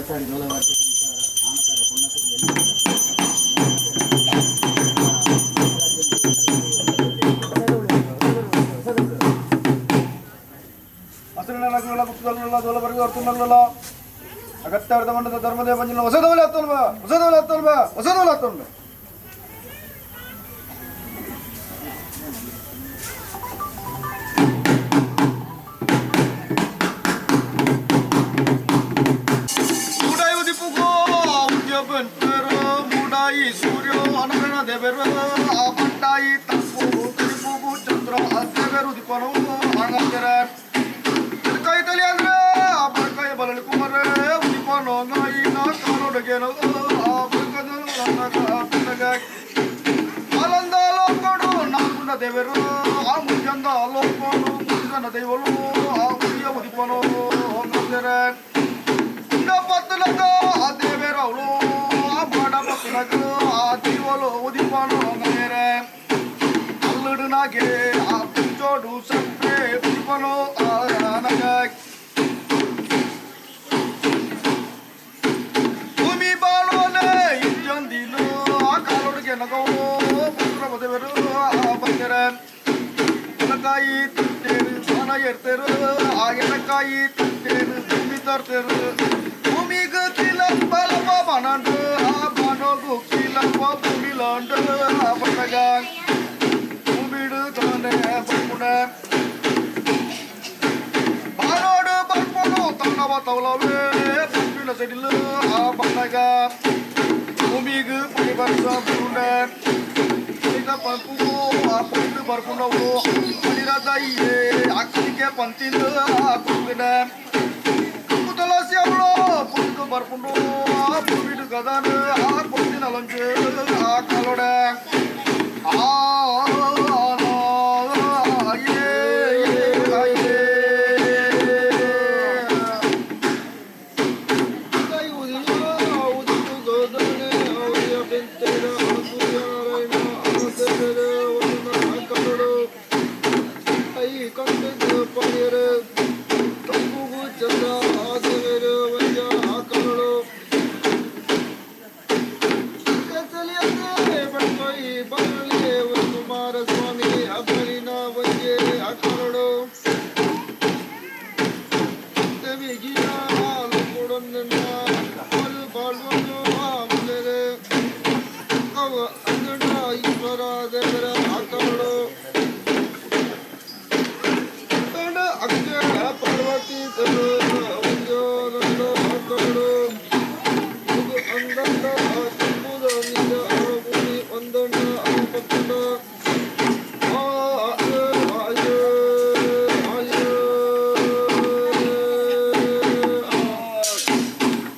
ಬರಸಾಡಿ ಜೋಲವಾರ್ತೆ ಆನತರ ಹಸಿರಿನ ಗುಪ್ತದಲ್ಲ ಜೋಲಬರ್ಗ ಅರ್ತುನಲ್ಲ ಅಗತ್ಯಾರ್ಧ ಮಂಡದ ಧರ್ಮದೇವ ಬಂಜಿನ ಹೊಸದವಲೆ ಹತ್ತಲ್ವ ಹೊಸದವಲೆ ಹತ್ತಲ್ವ ಹೊಸದವಲೆ ಹತ್ತಲ್ವ. ಮೂಡಾಯಿ ಉದಿಪುಗೋ ಉದ್ಯಬಂತರು ಮೂಡಾಯಿ ಸೂರ್ಯ ಅನಗಣ ದೇವರು ಆ ಪಟ್ಟಾಯಿ ತಪ್ಪು ತುರಿಪುಗು ಚಂದ್ರ ಆ ದೇವರು ಉದಿಪನು ಹಂಗಂದರೆ ಕಾಯಿ ತಲೆ ಅಂದ್ರೆ ಆ ಬರಕಾಯಿ ಬಲಳಿ ಕುಮಾರ ಉದಿಪನು ನಾಯಿನ ಕಾಲೊಡಗೇನು ಆ ಬರಕದನು ನನ್ನ ಆಲಂದ ಲೋಕೋಡು ನಾಲ್ಕುಂಡ ದೇವರು ಆ ಮುಜಂದ ಲೋಕೋಡು ಮುಜನ ದೇವರು ಆ ಉದಿಯ ಉದಿಪನು ಹಂಗಂದರೆ ಕುಂಡ ಪತ್ತಲಗ ಆ ದೇವರವಳು ಆ ಮಾಡ ಪತ್ತಲಗ ಆ ದೀವಲು ಉದಿಪನು ಹಂಗಂದರೆ ಅಲ್ಲಡು ನಾಗೆ ಆ ಪುಂಚೋಡು ಸಪ್ಪೆ ಉದಿಪನು ಆ ಭೂಮಿ ಬಾಳುವನೆ ಇಜ್ಜಂದಿನು ಆ ಕಾಲೊಡಗೆ ನಗವು ಪುತ್ರ ಬದವರು ಆ ಬಂದರೆ ಎನಕಾಯಿ ತಟ್ಟೇರು ಬಾಣ ಏರ್ತೇರು ಆ ಎನಕಾಯಿ ತಟ್ಟೇರು ಭೂಮಿ ತರ್ತೇರು ಭೂಮಿಗೆ ಕಿಲಂಬ ಬಾಣಂಡು ಆ ಬಾಣೋಗು ಕಿಲಂಬ ಭೂಮಿಲಾಂಡು ಆ ಬಂದಾಗ ಭೂಮಿಡು ತಾನೆ ಬರ್ಪುಣ ಬಾನೋಡು ಬರ್ಪುಣು ತನ್ನವ ತವಲವೇ பப்பில செடிலு ಆ ಬಂದಾಗ ಭೂಮಿಗೆ ಪೈ ವರ್ಷ ಬುರುಂಡ ಪಂಪು ಆ ಪಂಡು ಬರ್ಕೊಂಡವು ಅಡಿರದಯ್ಯೇ ಅಕ್ಕನಿಗೆ ಪಂತಿಂದು ಆ ಕುಂಗಿನ ಕಪ್ಪು ತುಳಸಿ ಅವಳು ಪಂಡು ಬರ್ಕೊಂಡು ಆ ಭೂಮಿಡು ಗದಾನ ಆ ಪಂತಿನ ಲಂಚು ಆ ಕಾಲೋಡ ಆ ಏ ಏ ಕುಮಾರಸ್ವಾಮಿ ಅಬ್ಬಲಿನ ಒಂಜೆ ಅಕರಡು ಈಶ್ವರ ದೇವರ ಆಕರಡು ಅಕ್ಕ ಪಾರ್ವತಿ ಆಕರಡು ಅಂದಂಡ ತುಂಬುದ ನಿಜ ಭೂಮಿ ಒಂದಂಡ ಪಕ್ಕಂಡ ಆ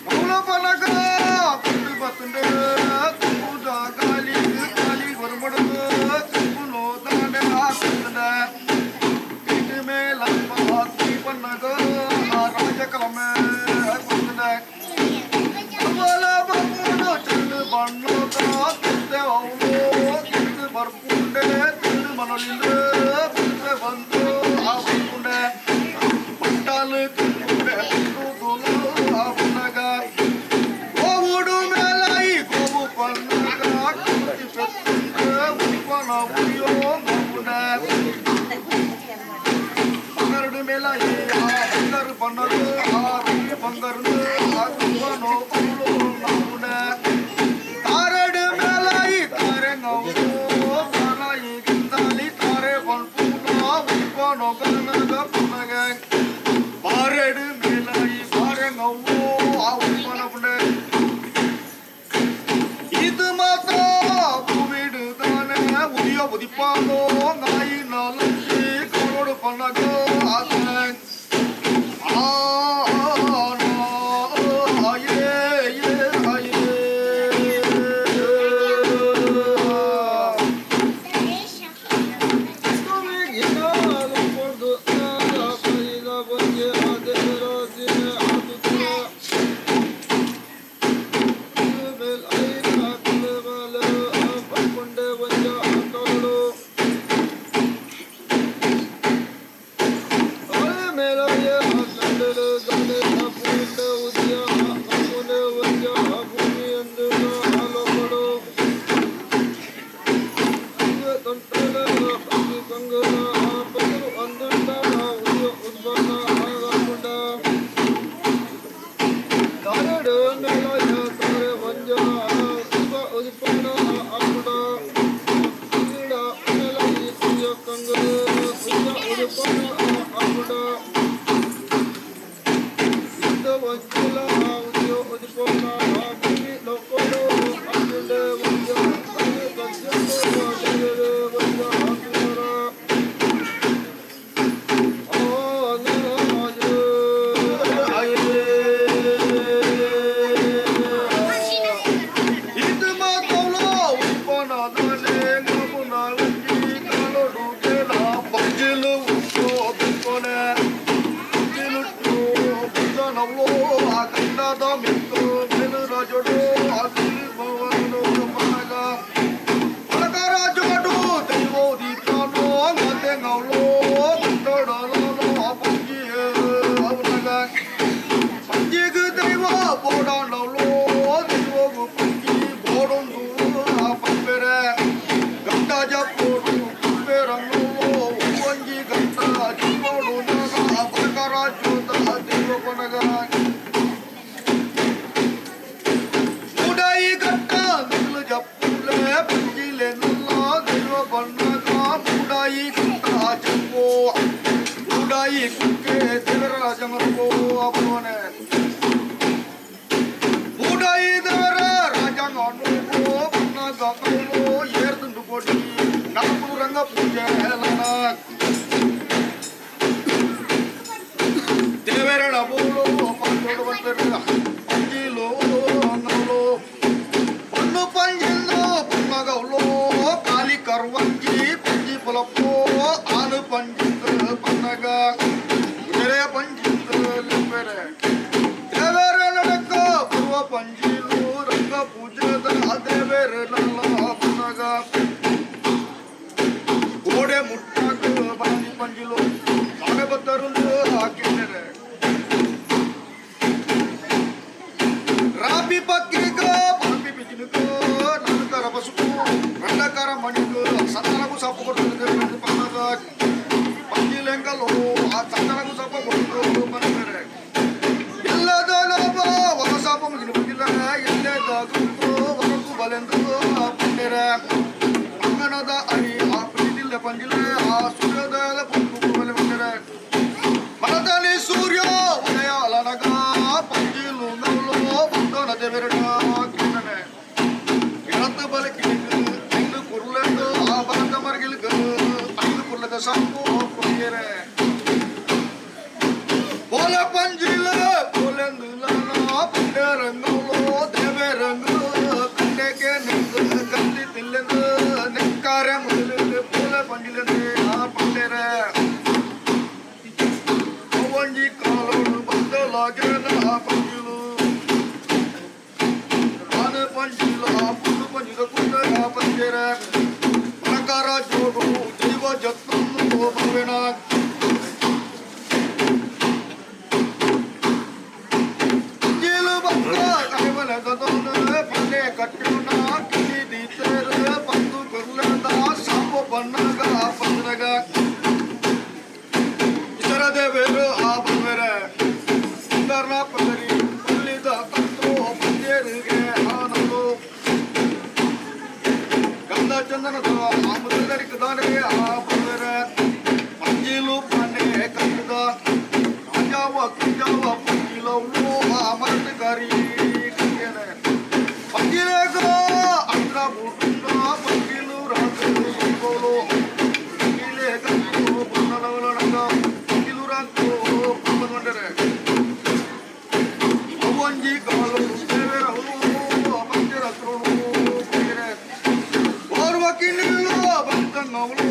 ಮೌಲಪನಗ ಕುಂಡು ಬತ್ತುಂಡು ತುಂಬುದ ಗಾಲಿ ಗಾಲಿ ಹೊರಮಡು ತುಂಬುನೋ ದಾಂಡೆ ಹಾಕುಂಡ வீட்டு மேல தீ பண்ணக ராஜக்கிழமை குந்துண்ட చెల్లు బన్ను తిరుగు ಬರ್ಪುಂಡೆ ತಿರು ಮನಲಿಂದು ಬಂದು ಆ ಬಂದುಂಡೆ ಪಟ್ಟಾಲು ತಿಂದುಂಡೆ ಆ ಬಂದಾಗ ಗೋವುಡು ಮೇಲಾಯಿ ಗೋವು ಪನ್ನಗ ಕುಂತಿ ಪೆತ್ತುಂಡೆ ಉಪ್ಪನ ಉಯ್ಯೋ ಗೋವುಂಡೆ ಬಂಗಾರಡು ಮೇಲಾಯಿ ಆ ಬಂಗಾರು ಬನ್ನರು ಆ ಬಂಗಾರು ಆ ಗುಬ್ಬನೋ ನಾವುಂಡೆ ತಾರಡು ಮೇಲಾಯಿ ತಾರೆ ನೋವು ತಾರಾಯಿ ಗಿಂದಾಲಿ ತಾರೆ ಬನ್ಪುನ ಉಪ್ಪನೋ ಗನಗ ಪುನಗ ಬಾರೆಡು ಮೇಲಾಯಿ ಬಾರೆ ನೋವು ಆ ಉಪ್ಪನ ಪುಂಡೆ ಇದು ಮಾತ್ರ ಭೂಮಿಡು ತಾನೆ ಉದಿಯ ಉದಿಪಾನೋ ನಾಯಿ ನಾಲಂಚಿ ಕರೋಡು ಪನ್ನಗ ಆತನ ಆ ಏ ಏ ಕೊಂಡೆ ಒಂಜ ಆಕರಡು ಮರದ ಮಿತ್ತು ಮೇಲು ರಾಜೋಡು ಅತಿ ಭವನು ಮನಗ ಒಳಗ ರಾಜೋಡು ದೈವೋದಿತಾನೋ ಮತ್ತೆ ngೌಲೋ ಗುಂಡೋಡಲೋ ಪಂಜಿ ಅವನಗ ಪಂಜಿಗು ದೈವ ಬೋಡಾಂಡವ್ಲೋ ದೈವಗು ಪಂಜಿ ಬೋಡೊಂದು ಪಂಪೆರೆ ಗಂಡ ಜಪ್ಪೋಡು ಪಂಪೆರಂಗೋ ಒಂಜಿ ಗಂಡ ಜಪ್ಪೋಡು ಬರಕ ರಾಜೋದ ದೈವ ಕೊನಗ ಮೂಡಾಯಿ ಗಟ್ಟ ನಿಲ್ಲು ಜಪ್ಪುಲೆ ಪಂಜಿಲೆ ನಲ್ಲ ದೈವ ಬಣ್ಣಗ ಮೂಡಾಯಿ ಗಟ್ಟ ಜಪ್ಪೋ ಮೂಡಾಯಿ ಕುಕ್ಕೆ ದೇವರ ರಾಜಂಗೋ ಅವನೇ ಮೂಡಾಯಿ ದೇವರ ರಾಜಂಗೋ ಬಣ್ಣಗ ಏರ್ದುಂಡು ಕೊಡಿ ನಾಲ್ಕು ರಂಗ ಪೂಜೆ ದೇವರಣ ಬೋಲು ಪಂಜೋಡು ಬಂದರು ಪಂಜಿಲೋ ಅಂಗಲೋ ಪಣ್ಣು ಪಂಜಿಲ್ಲೋ ಪನ್ನಗೌಲೋ ಕಾಲಿ ಕರ್ವಂಜಿ ಪಂಜಿ ಪೊಲಪ್ಪೋ ಆನು ಪಂಜಿಂದು ಪನ್ನಗ ಉಜರೆ ಪಂಜಿಂದು ಲಿಂಬೆರೆ ದೇವರ ನಡಕ ಪೂರ್ವ ಪಂಜಿಲು ರಂಗ ಪೂಜೆದ ದೇವರ ನಲ್ಲ ಪನ್ನಗ ಗೋಡೆ ಮುಟ್ಟಾಕ ಪಂಜಿ ಪಂಜಿಲು ಸಾಡೆ ಬತ್ತರುಂದು ಹಾಕಿದ್ದಾರೆ ರಾಪಿ ಪಕ್ಕಿಗ ಪಾಪಿ ಬಿಜಿನುಕ ನಾಲ್ಕರ ಬಸುಕು రెండకర మణికు సత్తనకు సప్పు కొడుతుంది పన్నగ పంజిలెంకలు ఆ సత్తనకు సప్పు కొడుతూ పన్నగరే ಎಲ್ಲದ ಲಾಭ ఒక శాపం గినుపుకిల ಎಲ್ಲದಾಗುತ್ತೋ ಒರಕು ಬಲೆಂದು ಪಂಡೆರ ಅಂಗನದ ಅರಿ ಆ ಪ್ರೀತಿಲ್ಲ ಪಂಜಿಲ ಆ ಸೂರ್ಯೋದಯದ ಪಂಪು ಬಲೆ ಬಂದರೆ ಮನದಲ್ಲಿ ಸೂರ್ಯ ಉದಯಾಲನಗ ಪಂಜಿಲು ನವಲು ಬಂದೋನ ದೇವರಡ ಕಿರಣೆ ಇಳತ್ತು ಬಲೆ ಕಿಳಿಕು ಐದು ಕುರ್ಲೆಂದು ಆ ಬಲದ ಮರಗಿಲ್ಕು ಐದು ಕುರ್ಲದ ಸಂಪು ಕೊಯ್ಯರೆ போல பஞ்சில போலந்து பண்டரங்களோ தேவரங்கு கண்டேக்கே நின்று கந்தி தில்லந்து நெக்கார முதலில் போல பஞ்சிலந்து ஆ பண்டேர ஒவ்வொஞ்சி காலோடு பந்தலாகேன பஞ்சிலு ஆனு பஞ்சில புது பஞ்சில குண்ட பஞ்சேர பணக்கார ஜோடு தெய்வ ஜத்தம் பவேனா ಚಂದನದ ಆಮದರಿಕದಾನೆ ಆ ಬಂದರೆ ಪಂಜಿಲು ಪಾನೆ ಕಟ್ಟದ ರಾಜಾವ ಕುಂಜಾವ ಪಂಜಿಲವು ಆ ಮರಟಕಾರಿ ಪಂಜಿಲೇಗ ಅಂದ್ರ ಬೂಟುಂಡ ಪಂಜಿಲು ರಾಜು ಸಂಬೋಲು ಪಂಜಿಲೇಗ ಬಣ್ಣನವಲನಗ ಪಂಜಿಲು ರಾಜು ಬಂದರೆ ಅವಂಜಿ ಕಾಲು ದೇವರವು ಪಂಜರತ್ರೋಳು ಪಂಜರೆ ಓರ್ವಕಿನಿಲ್ಲೋ ಬಂತಂಗವಳು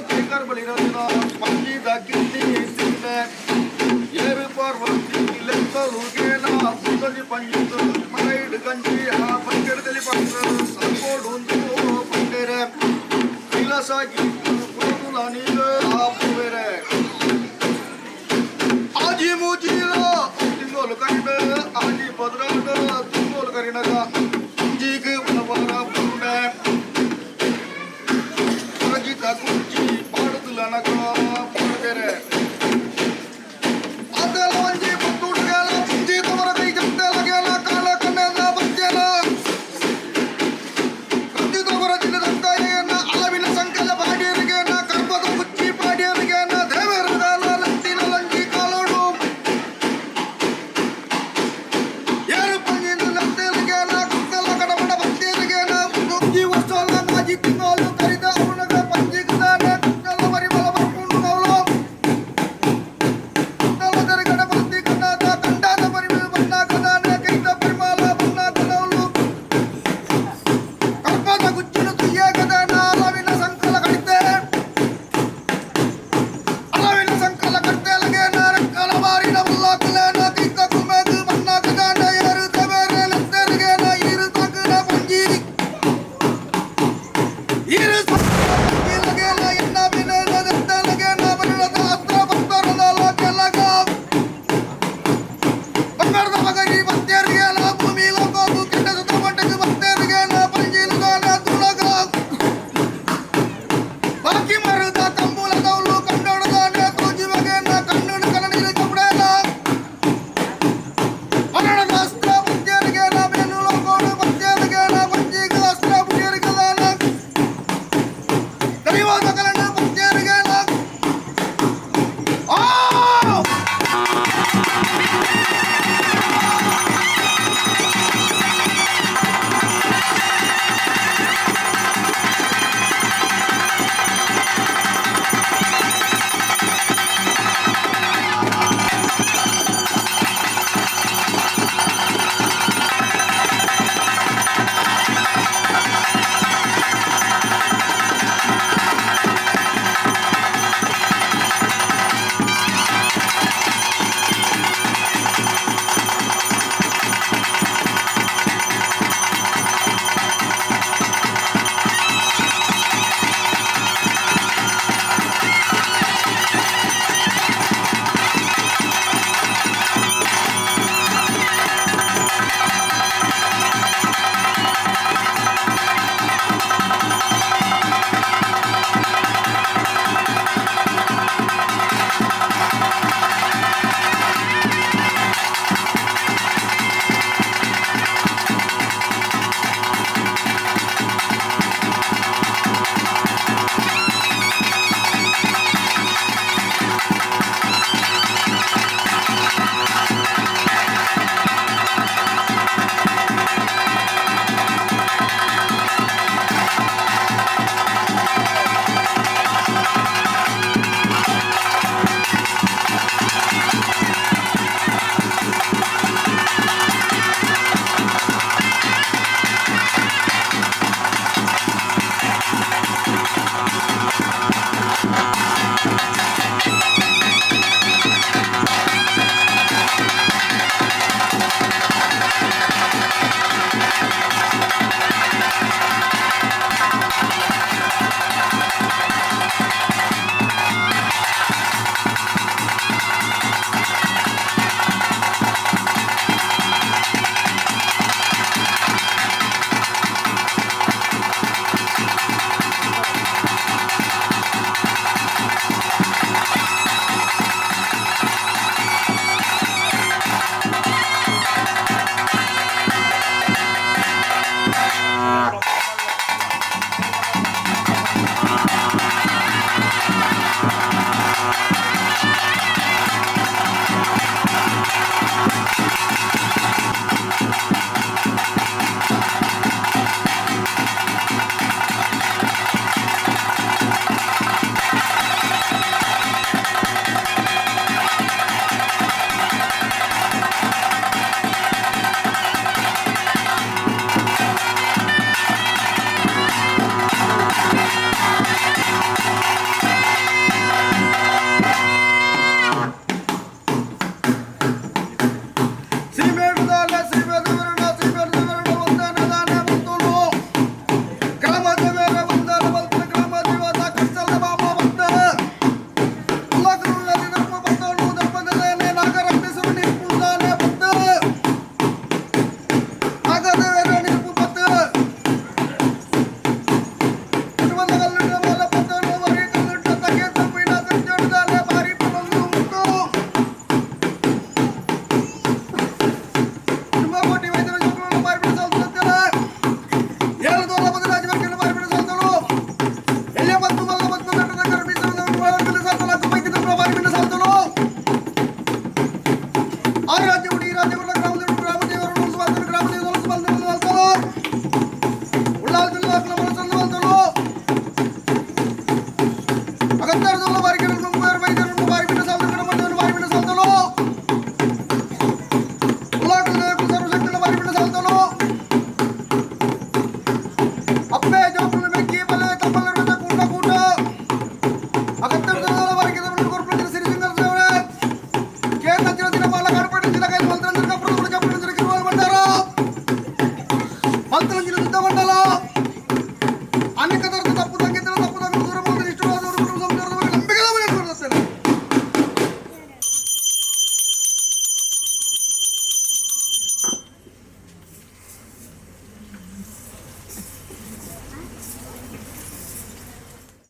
ಕೈಕರ್ ಬಳಿರತ್ನ ಪಂಜಿದ ಕಿಲ್ಲಿ ಸಿಂದೆ ಏರು ಪಾರ್ವತಿ ಲೆಕ್ಕಲುಗೇನ ಪುಂದಜಿ ಪಂಜಿತು ಮರೈಡು ಗಂಜಿ ಆ ಪಂಜರದಲ್ಲಿ ಪಂಜ ಸಂಕೋಡುಂದು ಪಂಡೆರೆ ಕೈಲಾಸಾಗಿ ಪುರದುಲ ನೀಗ ಆ ಪುವೆರೆ ಆಜಿ ಮುಜಿಲ ತಿಂಗೋಲು ಕರಿಡ ಆಜಿ ಪದ್ರಾಡ ತಿಂಗೋಲು ಕರಿಣಗ